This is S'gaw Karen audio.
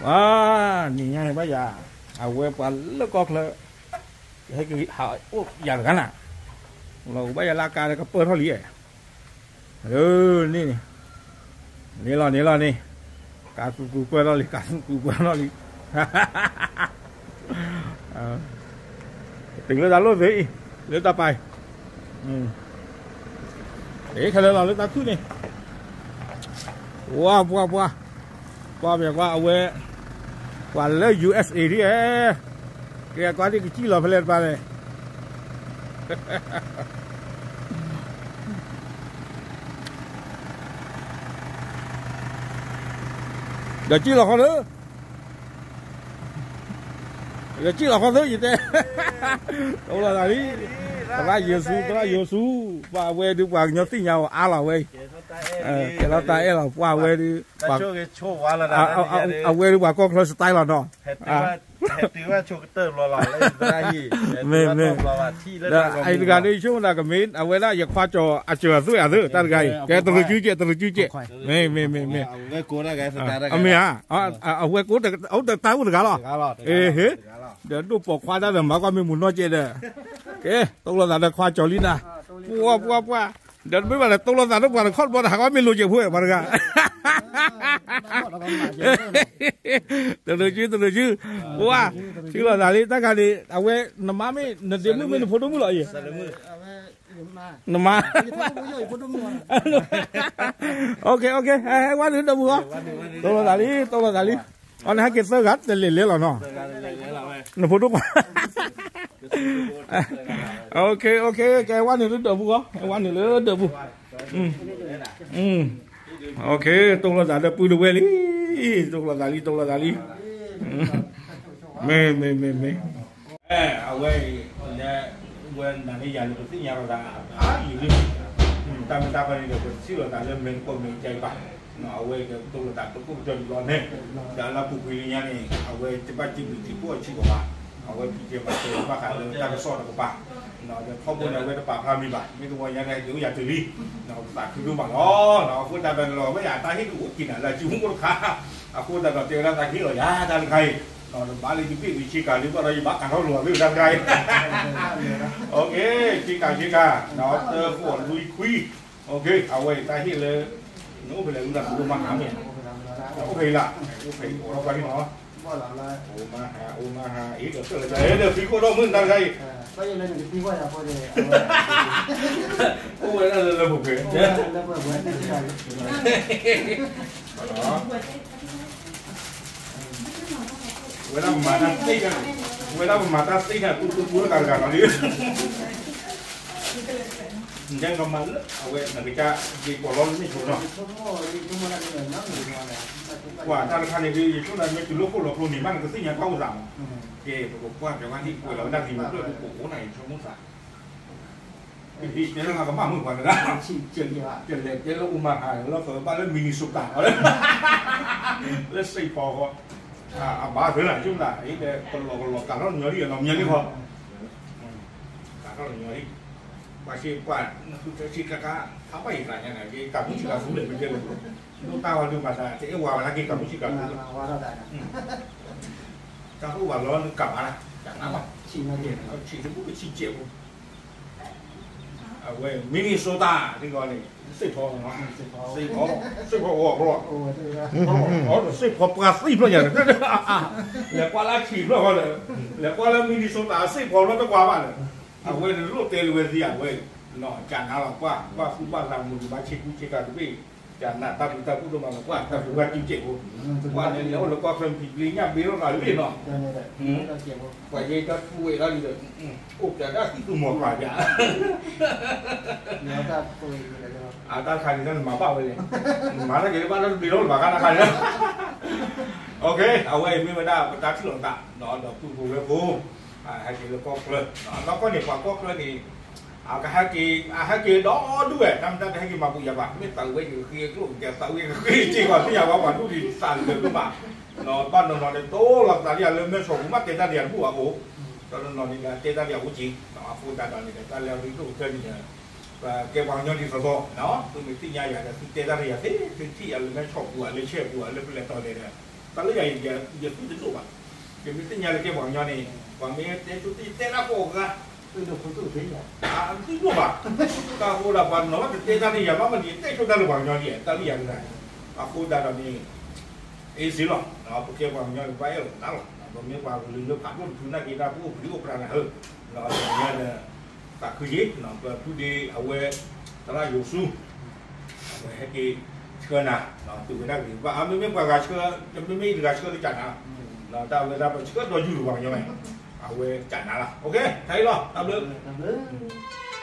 အ နံၤညါန့ၣ်ဘၣ်ယၤ, အဝဲပှၤလၢကီၢ်ချၢ ဟဲက့ၤဟးအိၣ်ယၤတဂၤနၤ, လီၤကဘၣ်ယၤလၢအကါဒီးကပၢၢ်ထီၣ်လံ, န့ၣ်, န့ၣ်လီၤန့ၣ်လီၤန့ၣ်, ကါသူသူပၢၢ်ထီၣ်လံ ကါသူသူပၢၢ်ထီၣ်လံ တုၤလၢတၢ်လိၣ်သ့အံၤ, လၢတၢ်ပာ်, ခဲလၢာ်လီၤလၢတၢ်ခုၣ်န့ၣ်, ပှၤပှၤပှၤ, ပှၤပှၤပှၤ အဝဲ, ပှၤလၢ ယူႇအၢတ်ႉသ်ဢေး ဒ်အဲ, ကဲကွၢ်ဒ်ကစံၣ်လီၤဖဲလဲၣ်တပၤလဲၣ် ဒီးစံၣ်လီၤဃီလၢ ဒီးစံၣ်လီၤဃီသၢယတဲ, တအိၣ်လီၤသးလံ, သရၣ်ယိၤဆူ သရၣ်ယိၤဆူ, ပှၤအဝဲဒုးပှၤကညီသ့ၣ်ညါအီၤအါလီၤဝဲ, ကဲလီၤတၢ်အဲၣ်လီၤ ပှၤအဝဲဒုး, အဝဲဒုးပှၤကီၢ်ချၢ style လီၤနီၤ, မ့ၢ်မ့ၢ်, ဒီးအအံၤတဂၤဒုး ယဆိကမိၣ်သးကမ့ၢ် အဝဲဒၣ်ယခွါကၠီၤအစၢၤအသွဲၣ်အသၢ တၢ်တဂၤအံၤ ကဲတရံးစုကဲး တရံးစုကဲး, မ့ၢ်မ့ၢ်မ့ၢ်မ့ၢ်, အမ့ၢ်ဧါ, အဝဲကိးတၢ်အိၣ်တတၢ်အိၣ်တဂၤလီၤ, ဒီးဒိၣ်ပိာ်ခွါတၢ်ဒီးမၤကွၢ်မ့ၢ်မူနီၢ်ကဲးဒီး, ကဲ တိၢ်လိာ်သးဒီးခွါကၠီၤလံနၤ, ပှၤပှၤပှၤ, ဒီးတမ့ၢ်ဘၣ်ဒီး တိၢ်လိာ်သးဒီးပှၤတခီတဘျီဒီး ဟးကွၢ်မ့ၢ်လိၤကဲးဖိဝဲပှၤတဂၤ တရံးစု တရံးစု, ပှၤ, ထံၣ်လိာ်သးလံ တၢ်ခါန့ၣ် အဝဲ နမါမ့ၢ် နဒ့မုၣ်မ့ၢ် နဖိဒိၣ်မုၣ်လီၤအံၤ, နမါ, OK OK, ဟဲဝဲနုာ်ဒၢးပူၤဃီ, တိၢ်လိာ်သးလံ တိၢ်လိာ်သးလံ, အီနဟဲက့ၤသၢဂၤတလဲၤလဲၤလီၤနီၤ, နဖိဒိၣ်ခွါ OK OK, ကဲဝဲနုာ်လၢဒၢးပူၤဃီ, ဝဲနုာ်လၢဒၢးပူၤ, OK, တိၢ်လိာ်သးဒီးပုၢ်တဝဲၢ်လံ, တိၢ်လိာ်သးလံ တိၢ်လိာ်သးလံ, မ့ၢ်မ့ၢ်မ့ၢ်မ့ၢ်, အဝဲအံၤ, ဝဲနၤန့ၣ်ယၤန့ၣ် ပသ့ၣ်ညါလီၤသးဖးယံာ်လံ, တၢ်မ့ၢ်တၢ်ဖဲန့ၣ်ဒီး ပတထံၣ်လိာ်သးလၢမဲာ်တကိးမဲာ်ကဲအံၤဘၣ်, အဝဲကတိၤလိာ်သးတကိးကတီၢ်ဒ်လီၤန့ၣ်, ဒီးလၢပူၤကွံာ်လၢညါန့ၣ် အဝဲတဘၣ်စံးဘျုးစံးဖှိၣ်အဆံးဘၣ်ဘၣ်, အဝဲဖံးကဲမၤစၢၤဘၣ်ဃးလၢတၢ်ကစီၣ်တကပၤ, ဒီးထီဘိန့ၣ် အဝဲတပာ်ဖျါမံၤဘၣ်, မ့ၢ်တဝီညါန့ၣ် က့ၤအိၣ်ယၤတုၤလံ, ပသးခုဒိၣ်မးလီၤ, အဃိသတးဒီးလီၤဝဲယၤတၢ်ဟ့ၣ်ဒုးအိၣ်က့ၤနၤလၢအစုမူတခါ, အဃိသတးဒီးတဲဝဲဒၣ်သးကဟ့ၣ်လီၤယၤတၢ်တခါအံၤ, ဒီးဘၣ်လၢယဘ့ၣ်ဝံၤဆ့ကၤဒုးဘၣ်ဒီး ယဘၣ်ကၤထီၣ်လိာ်အဘ့ၣ်ဝံၤတၢ်တခါအံၤ, ဆ့ကၤဆ့ကၤ, ဒီးသၢဃိးလွံၢ်ခွံ, အဝဲအံၤတၢ်ဟ့ၣ်လၢ နအိၣ်ဖဲလဲၣ် မ့ၢ်တၢ်ပဒိၣ်မၤဟါမ့ၢ်, အိၣ်ဖဲအံၤလၢ, အိၣ်ဖဲအံၤ အိၣ်ထီၣ်ကွၢ်န့ၣ်လီၤ, အိၣ်မၤဟါ အိၣ်မၤဟါ အံၤဒီးသၢလၢတၢ် ဒီးသံခိၣ်ဒီးမုၢ်နၤတခါအံၤ, အိၣ်ဝဲဒၣ်လၢလၢပှဲၤပှဲၤ ဝဲဒၣ်ပမၤတၢ်သ့ၣ်ညါ, ဝဲဒၣ်ပမၤတၢ်သ့ၣ်ညါ တူတူတူတဂၤတဂၤလီၤဒ်, နကမၤလၢ အဝဲနကစၢ် ဒ်ပီၢ်လီၤလၢန့ၣ်ဆိနီၤ, ကွၢ်တၢ်တခါန့ၣ်ဒ် ယဆိကမိၣ်မ့ၢ်တုၤလၢခိၣ်လီၤကျိန့ၣ် ဘၣ်နကသ့ၣ်ညါတၢ်အိၣ်သးမး, ကဲ ပကကွၢ်က့ၤဝဲဒၣ်ဟံၣ်ကွဲးလီၤဝဲဒၣ် လံာ်မူးဖျၢၣ်ဒ်ပအိၣ်န့ၣ် ယဆိကမိၣ်သး ဟံၣ်တဲလၢဟးကမၣ်မုာ်ပှၤတဂၤ, ကလဲၤတဲလၢအိၣ်မၤဟါ လီၤသးဘၣ်လၢ Minnesota လၢ Saint Paul ဃီ, အဘၣ်သ့လၢကၠိမနၤ အံၤဒီး ကလီၤကလီၤကၤထီၣ်ညီလံ အနီၢ်မညီလံဃီ, ကၤထီၣ်ညီလံ, ပှၤစ့ပှၤ နဃုထၢဆံကကါ ဖးဘၣ်ယသးညါန့ၣ် ကၤမုၣ်ဆံးကၤသူလဲၣ် မ့ၢ်တဲလၢ ဒိၣ်တၢ်ဝဲဒုးမၤသး တအဲၣ်ဝါဝဲလၢက့ၤကၤမုၣ်ဆံးကၤသူ, တၢ်အိၣ်ဘၣ်လီၤနကၤဘၣ်လၢ ကၤနါဘၣ်, ဆံးတဘူၣ်ဆံးကဲးဖိ အဝဲ Minnesota ဒ်ဂီၤန့ၣ် Saint Paul, Saint Paul, Saint Paul အီၤဘျီ, အီၤဒီး Saint Paul ပှၤသံဖျၢၣ်ညါန့ၣ်, လဲၤကွၢ်လၢဆံးဖျၢၣ်ဃီဒီး, လဲၤကွၢ်လၢ Minnesota Saint Paul လီၤတကွၢ်ဘၣ်ဒီး, အဝဲန့ၣ်လိၣ်တဲလၢဝဲသံအဝဲ, ကနၤလီၤကွၢ် ကွၢ်သူၣ်ဘၣ်သးမုာ် ဘၣ်ဆ့ကူဆ့ကၤတဘ့ၣ်, ကနၤတၢ်ဘျုးတၢ်ဖှိၣ်ဒိၣ်မးလီၤ ကွၢ်တၢ်ဘျုးဘၣ်ကံကဲးဖိ, ကွၢ်န့ၣ်လဲၤအိၣ်လၢကီၢ်ချၢ ပံၤပျံၤညၣ်ဘ့ထီၣ်သးလံနီၤ ပှၤယဲတၢ်ထူဝဲဒၣ်လံဒီး အိၣ်ပျးဒၣ်သံသူမီၤပှၤပျး အတၢ်တခါန့ၣ် နမၤဘၣ်ဝဲလဲၣ်, နမၤတၢ်က့ၤလၢဘၣ်လၢတဘျ့ထီၣ်လၢဘၣ်ဃးတၢ်တခါန့ၣ်, အဝဲအံၤမ့ၢ်ဝဲဒၣ်ပတၢ်ထံၣ်လိာ်သး ဒီးပုၢ်ဖိဝဲၢ်ဖိ ဟဲက့ၤလၢကီၢ်ချၢ, ဒီးကီၢ်န့ၣ်ပှၤကီၢ်ချၢန့ၣ် အကဟဲက့ၤ အဟဲက့ၤဒီဒူၣ်ဝဲ တၢ်မတၤတဟဲက့ၤမၤဘူၣ်ယၤဘၣ်, မ့ၢ်သးဝဲကဃ့ကျိၣ်ကသးဝဲကဃ့စ့ၢ်ကီး သ့ၣ်ညါဝဲပှၤဒူၣ်ဒံးသးလၢာ်ဒိၣ်မး, ဘၣ်နီၢ်နီၢ်န့ၣ် တိၢ်လီၤသးလံ လၢမဲၢ်ဆီးပူၤမး တဲတၢ်ဒံးအတဘူၣ်အအိၣ်, ဒီးနီၢ်နီၢ်န့ၣ်ဒီးတဲတၢ်ဒံးအအိၣ်က့ၤ, အဃိသတးဒီးန့ၣ်ဒီး တၢ်လၢအရ့ဒိၣ်ကတၢၢ်န့ၣ်ဒီး ပကဲပှၤကညီဒ်သိးသိး, သုမ့ၢ်သ့ၣ်ညါယၤဒီး သုတဲတၢ်ဒံးယၤသ့, သုထံၣ်ယၤလၢမဲၢ်ဆီးပူၤဧါ လၢဆဲးပူၤဧါ လၢပလဲၤတီၤလဲၣ်ဒီး တၢ်လၢယၤ ယသူတဒိၣ်ဘၣ်. ယမ့ၢ်သ့ၣ်ညါလၢကဲပှၤကညီန့ၣ် ပှၤမ့ၢ်တဲဆိ ယတဲတၢ်ကိးဂၤ သုဒိၣ်ဘၣ်. တၢ်အဃိဒီးပှၤနီၢ်ဘၣ်တတဲတၢ်န့ၣ် ယၤဘၣ်မနုၤ ယတဲဆိတၢ်လၢပှၤကညီလံ တၢ်လၢယၤတဂၤ. အဃိသတးဒီးန့ၣ် အ့စ့လီၤ ပကဲပှၤကညီန့ၣ် ပဘၣ်အဲၣ်လိာ်သးလီၤ. ပမ့ၢ်ပှၤကလုာ်လၢဖးဒိၣ်တဖုနာ်က့ တၢ်ပအိၣ်ပတုာ်အိၣ်ပြးနၤဧၢ, ဒီးယၤဒီး သးခုယ့ၤ ပဖုဒ့အဝဲ သရၣ်ယိၤဆူ အဝဲဟဲက့ၤဆှၢနၤ သုးဝဲဒၣ်ဂ့ၤဘၣ် မ့မ့ၢ်ပှၤဂၤဆှၢ မ့မ့ၢ်ယတဂၤဆှၢလၢကၠးနၤ, တၢ်ဝဲဒၣ်ပဆှၢဒီးယူၤလၢပှၤကညီဝဲ အဝဲကၠးနၤလီၤ. တၢ်အံၤလီၤ တၢ်ဘျုး